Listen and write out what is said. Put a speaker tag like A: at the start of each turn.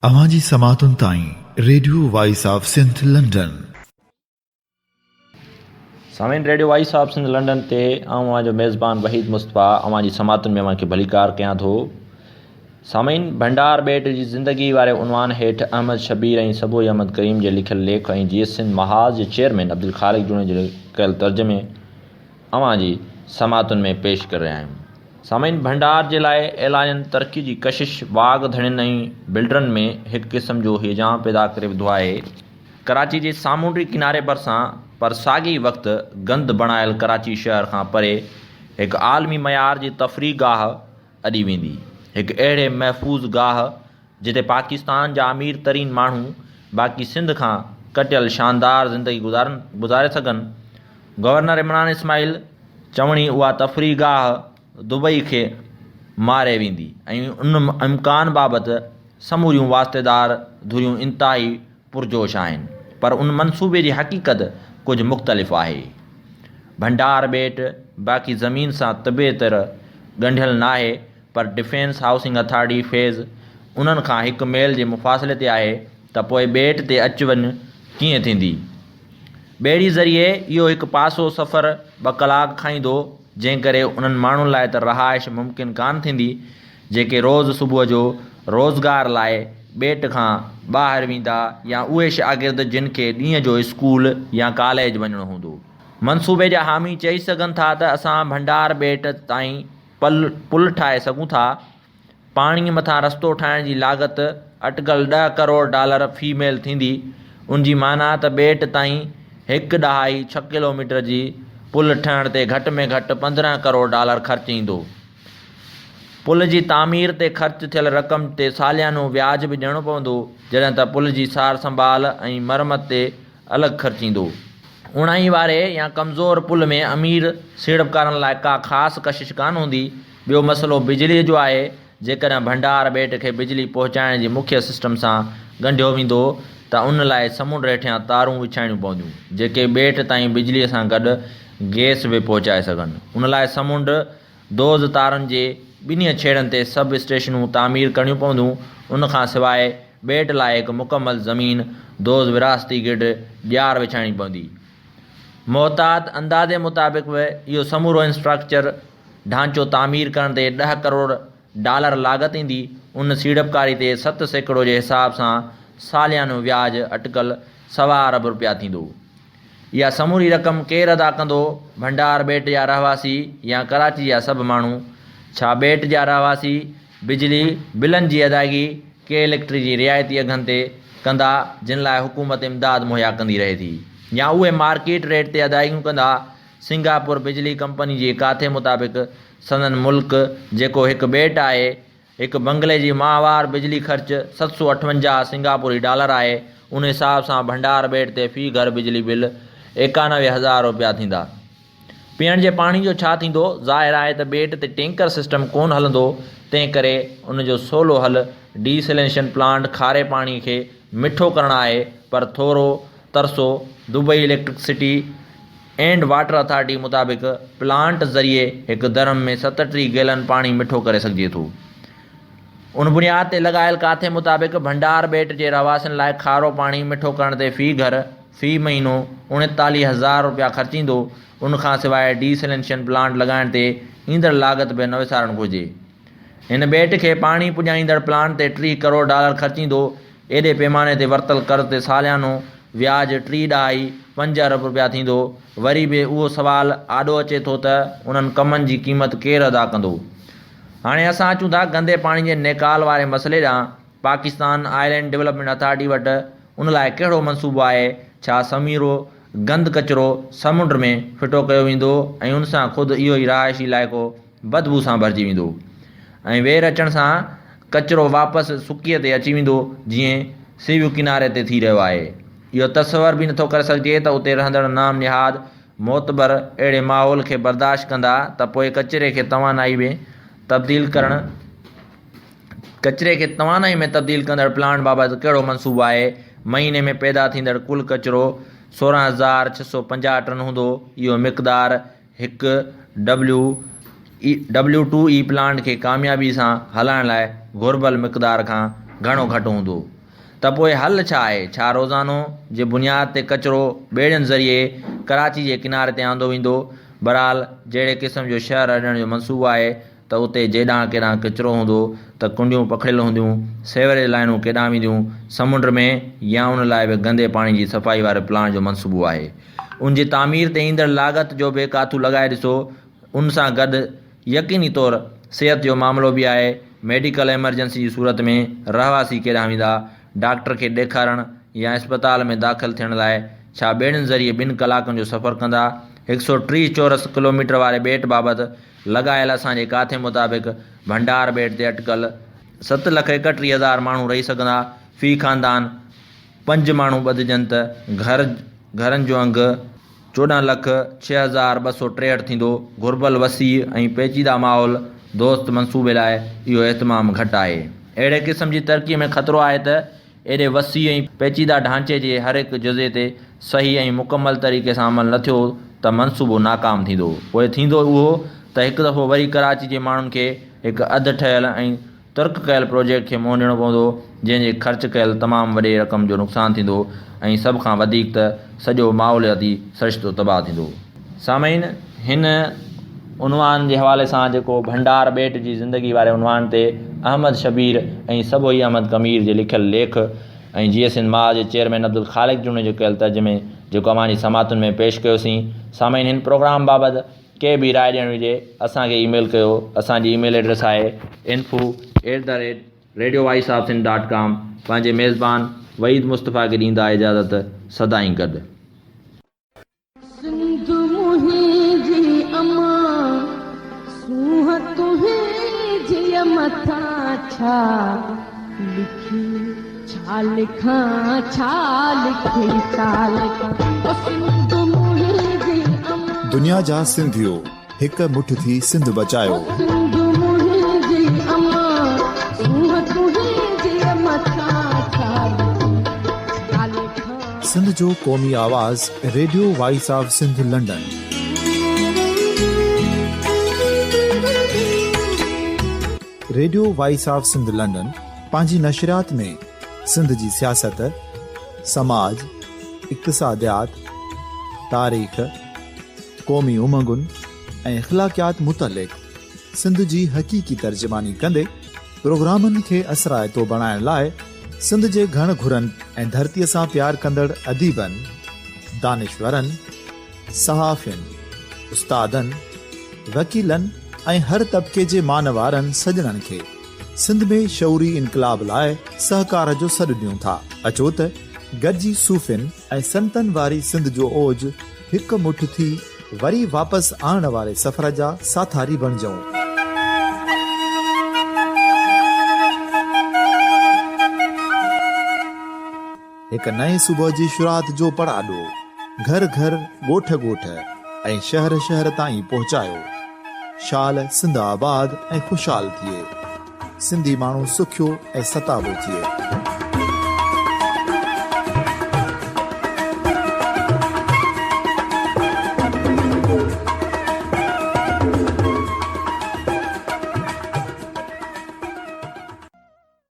A: اوهان جي سماعتن تائين radio voice of Sindh London.
B: سامعين radio voice of Sindh London تي آئون اوهان جو ميزبان وحيد مصطفيٰ اوهان جي سماعتن ۾ اوهان کي ڀليڪار ڪيان ٿو. سامعين ڀنڊار ٻيٽ جي زندگي واري عنوان هيٺ احمد شبير ۽ صبوحي احمد ڪريم جي لکيل ليک ۽ جيئي سنڌ محاذ جي چيئرمين عبدالخالق جوڻيجو جي ڪيل ترجمي اوهان جي سماعتن ۾ پيش ڪري رهيا آهيون. سامعين ڀنڊار جي لاء اعلانيل ترقي جي ڪشش باغ ڌڻين ۽ بلڊرن ۾ هڪ قسم جو هيجان پيدا ڪري وڌو آهي. ڪراچي جي سامونڊي ڪناري ڀرسان پر ساڳئي وقت گند بڻايل ڪراچي شهر کان پري هڪ عالمي معيار جي تفريح گاهه اڏي ويندي. هڪ اهڙي محفوظ گاهه جتي پاڪستان جا امير ترين ماڻهو باقي سنڌ کان ڪٽيل شاندار زندگي گذاري سگهن. گورنر عمران اسماعيل چوڻي اها تفريح گاهه دبئي کي ماري ويندي ۽ ان امڪان بابت سموريون واسطيدار ڌريون انتهائي پرجوش آهن پر ان منصوبي جي حقيقت ڪجهه مختلف آهي. ڀنڊار ٻيٽ باقي زمين سان طبعي طرح ڳنڍيل ناهي پر ڊفينس هائوسنگ اٿارٽي فيز انهن کان هڪ ميل جي مفاصلي تي آهي ته پوء ٻيٽ تي اچ وڃ ڪيئن ٿيندي؟ ٻيڙي ذريعي اهو هڪ پاسو سفر ٻه ڪلاڪ کائيندو، جنهن ڪري انهن ماڻهن لاء ته رهائش ممڪن ڪانه ٿيندي، جيڪي روز صبح جو روزگار لاء ٻيٽ کان ٻاهر ويندا يا اهي شاگرد جن کي ڏينهن جو اسڪول يا ڪاليج وڃڻو هوندو. منصوبي جا حامي چئي سگهن ٿا ته اسان ڀنڊار ٻيٽ تائين پل ٺاهي سگهون ٿا، پاڻيء مٿان رستو ٺاهڻ جي لاڳت اٽڪل ڏهه ڪروڙ ڊالر في ميل ٿيندي. ان جي معنيٰ ته ٻيٽ تائين هڪ ڏهائي ڇهه ڪلوميٽر جي پل ٺهڻ تي گهٽ ۾ گهٽ 15 ڪروڙ ڊالر خرچ ايندو. پل جي تعمير تي خرچ ٿيل رقم تي ساليانو وياج به ڏيڻو پوندو، جڏهن ته پل جي سار سنڀال ۽ مرمت تي الڳ خرچ ايندو. اوڻائي واري يا ڪمزور پل ۾ امير سيڙپڪارن لاء ڪا خاص ڪشش ڪانه هوندي. ٻيو مسئلو بجليء جو آهي. جيڪڏهن ڀنڊار ٻيٽ کي بجلي پهچائڻ جي مکيه سسٽم سان ڳنڍيو ويندو ته ان لاء سمنڊ هيٺيان تارون وڇائڻيون پونديون، جيڪي ٻيٽ تائين بجليء سان گڏ گئس به پهچائي سگهن. ان لاء سمنڊ those تارن جي ٻنهي ڇيڙن تي سب اسٽيشنون تعمير ڪرڻيون پونديون. ان کان سواء ٻيٽ لاء هڪ مڪمل زمين those وراثتي گرڊ ڄار وڇائڻي پوندي. محتاط اندازي مطابق به اهو سمورو انفراسٽرڪچر ڍانچو تعمير ڪرڻ تي ڏهه ڪروڙ ڊالر لاڳت ايندي. ان سيڙپڪاري تي 7% جي حساب سان ساليانو وياج اٽڪل سوا ارب رپيا ٿيندو. اها سموري رقم ڪير ادا ڪندو؟ ڀنڊار ٻيٽ جا رهواسي يا ڪراچي جا سڀ ماڻهو؟ ڇا ٻيٽ جا رهواسي بجلي بلن جي ادائگي ڪي اليڪٽرڪ جي رعايتي اگهن تي ڪندا جن لاء حڪومت امداد مهيا ڪندي رهي ٿي يا اهي مارڪيٽ ريٽ تي ادائگيون ڪندا؟ سنگاپور بجلي ڪمپني جي ڪاٿي مطابق سندن ملڪ جيڪو هڪ ٻيٽ آهي هڪ بنگلي جي ماهوار بجلي خرچ 758 سنگاپوري ڊالر آهي، ان حساب سان ڀنڊار ٻيٽ تي في گهر بجلي بل 91 هزار روپيا ٿيندا. پيئڻ جي پاڻي جو ڇا ٿيندو؟ ظاهر آهي ته ٻيٽ تي ٽينڪر سسٽم ڪونه هلندو، تنهن ڪري ان جو سولو حل ڊي سيلينيشن پلانٽ کاري پاڻي کي مٺو ڪرڻ آهي، پر ٿورو ترسو، Dubai electricity and water authority مطابق پلانٽ ذريعي هڪ درهم ۾ 37 گيلن پاڻي مٺو ڪري سگهجي ٿو. ان بنياد تي لڳايل ڪاٿي مطابق ڀنڊار ٻيٽ جي رهواسين لاء کارو پاڻي مٺو ڪرڻ تي في گهر في مهينو 39 هزار رپيا خرچ ايندو. ان کان سواء ڊي سيلينشن پلانٽ لڳائڻ تي ايندڙ لاڳت به نه وسارڻ گهرجي. هن ٻيٽ کي پاڻي پڄائيندڙ پلانٽ تي 30 ڪروڙ ڊالر خرچ ايندو. ايڏي پيماني تي ورتل قرض تي ساليانو وياج ٽي ڏهائي پنج ارب رپيا ٿيندو. وري به اهو سوال آڏو اچي ٿو ته انهن ڪمن جي قيمت ڪير ادا ڪندو؟ هاڻي اسان اچون ٿا گندي پاڻي جي نيڪال واري مسئلي ڏانهن. پاڪستان آئلينڊ ڊولپمينٽ اٿارٽي وٽ ان لاء ڪهڙو منصوبو آهي؟ ڇا سمورو گند ڪچرو سمنڊ ۾ ڦٽو ڪيو ويندو ۽ ان سان خود اهو ئي رهائشي علائقو بدبو سان ڀرجي ويندو ۽ وير اچڻ سان ڪچرو واپس سڪيء تي اچي ويندو جيئن سيويو ڪناري تي ٿي رهيو آهي. اهو تصور به نٿو ڪري سگهجي ته اتي رهندڙ نام نهاد معتبر اهڙي ماحول کي برداشت ڪندا ته پوء ڪچري کي توانائي ۾ تبديل ڪرڻ ڪچري کي توانائي ۾ تبديل ڪندڙ پلانٽ بابت ڪهڙو منصوبو آهي؟ مهيني ۾ پيدا ٿيندڙ ڪل ڪچرو 16,650 ٽن هوندو اهو مقدار هڪ W E W two E plant کي ڪاميابي سان هلائڻ لاء گهربل مقدار کان گهڻو گهٽ هوندو. ته پوء حل ڇا آهي؟ ڇا روزانو جي بنياد تي ڪچرو ٻيڙين ذريعي ڪراچي جي ڪناري تي آندو ويندو؟ بهرحال جهڙي قسم جو شهر اڏڻ جو منصوبو آهي ته اتي جيڏانهن ڪيڏانهن ڪچرو هوندو ته ڪنڊيون پکڙيل هونديون، سيوريج لائينون ڪيڏانهن وينديون، سمنڊ ۾ يا ان لاء به گندي پاڻي جي صفائي واري پلانٽ جو منصوبو آهي. ان جي تعمير تي ايندڙ لاڳت جو به ڪاٿو لڳائي ڏسو. ان سان گڏ يقيني طور صحت جو معاملو به آهي، ميڊيڪل ايمرجنسي جي صورت ۾ رهواسي ڪيڏانهن ويندا، ڊاڪٽر کي ڏيکارڻ يا اسپتال ۾ داخل ٿيڻ لاء ڇا ٻيڙين ذريعي ٻن ڪلاڪن جو سفر ڪندا؟ هڪ سئو 30 چورس ڪلوميٽر واري ٻيٽ بابت لڳايل اسان جي ڪاٿي مطابق ڀنڊار ٻيٽ تي اٽڪل 7,31,000 ماڻهو رهي سگهندا، في خاندان پنج ماڻهو ٻڌجن ته گهر گهرن جو انگ 14,06,263 ٿيندو. گهربل وسيع ۽ پيچيده ماحول دوست منصوبي لاء اهو اهتمام گهٽ آهي. اهڙي قسم جي ترقي ۾ خطرو آهي ته ايڏي وسيع ۽ پيچيده ڍانچي جي هر هڪ جزي تي صحيح ۽ مڪمل طريقي سان عمل نه ٿيو ته منصوبو ناڪام ٿيندو. پوء ٿيندو اهو ته هڪ دفعو وري ڪراچي جي ماڻهن کي هڪ اڌ ٺهيل ۽ ترڪ ڪيل پروجيڪٽ کي منهن ڏيڻو پوندو، جنهن جي خرچ ڪيل تمام وڏي رقم جو نقصان ٿيندو ۽ سڀ کان وڌيڪ ته سڄو ماحولياتي سرشتو تباهه ٿيندو. سامعين! هن عنوان جي حوالي سان جيڪو ڀنڊار ٻيٽ جي زندگي واري عنوان تي احمد شبير ۽ سڀوئي احمد ڪمير جي لکيل ليک ۽ جيئي سنڌ ماء جي چيئرمين عبدالخالق جوڻيجو ڪيل ترجمي جيڪو اوهان جي سماعتن ۾ پيش ڪيوسين. سامعين! هن پروگرام بابت ڪي به راء ڏيڻ هجي اسان کي اي ميل ڪيو اسان جي اي ميل ايڊريس آهي info at the rate radio voice of Sindh dot com پنهنجي ميزبان وحيد مصطفيٰ کي ڏيندا اجازت سدائين گڏ.
C: سنڌ منهنجي امان سونهن تنهنجي مٿان ڇا لکي ڇا لکان ڇا لکي ڇا لکان او سنڌ منهنجي امان.
A: دنيا جا سنڌيو هڪ مٺ ٿي سنڌ بچايو.
C: او سنڌ منهنجي امان سونهن تنهنجي مٿان ڇا لکي ڇا لکان.
A: سنڌ جو قومي آواز radio voice of Sindh London. Radio voice of Sindh London پنهنجي نشريات ۾ سنڌ جي سياست، سماج، اقتصاديات، تاريخ، قومي امنگن ۽ اخلاقيات متعلق سنڌ جي حقيقي ترجماني ڪندي پروگرامن کي اثرائتو بڻائڻ لاء سنڌ جي گهڻ گهرن ۽ ڌرتي سان پيار ڪندڙ اديبن، دانشورن، صحافين، استادن، وڪيلن ۽ هر طبقي جي مان وارن سڄڻن کي سنڌ ۾ شعوري انقلاب لاء سهڪار جو سڏ ڏيون ٿا. اچو ته گڏجي صوفين ۽ سنتن واري سنڌ جو اوج هڪ مٺ ٿي وري واپس آڻڻ واري سفر جا ساٿاري بڻجون. هڪ نئين صبح جي شروعات جو پڙاڏو گهر گهر، ڳوٺ ڳوٺ ۽ شهر شهر تائين پهچايو. شال سنڌ آباد ۽ خوشحال ٿئي. سنڌي ماڻهو سکيو ۽ ستابو ٿئي.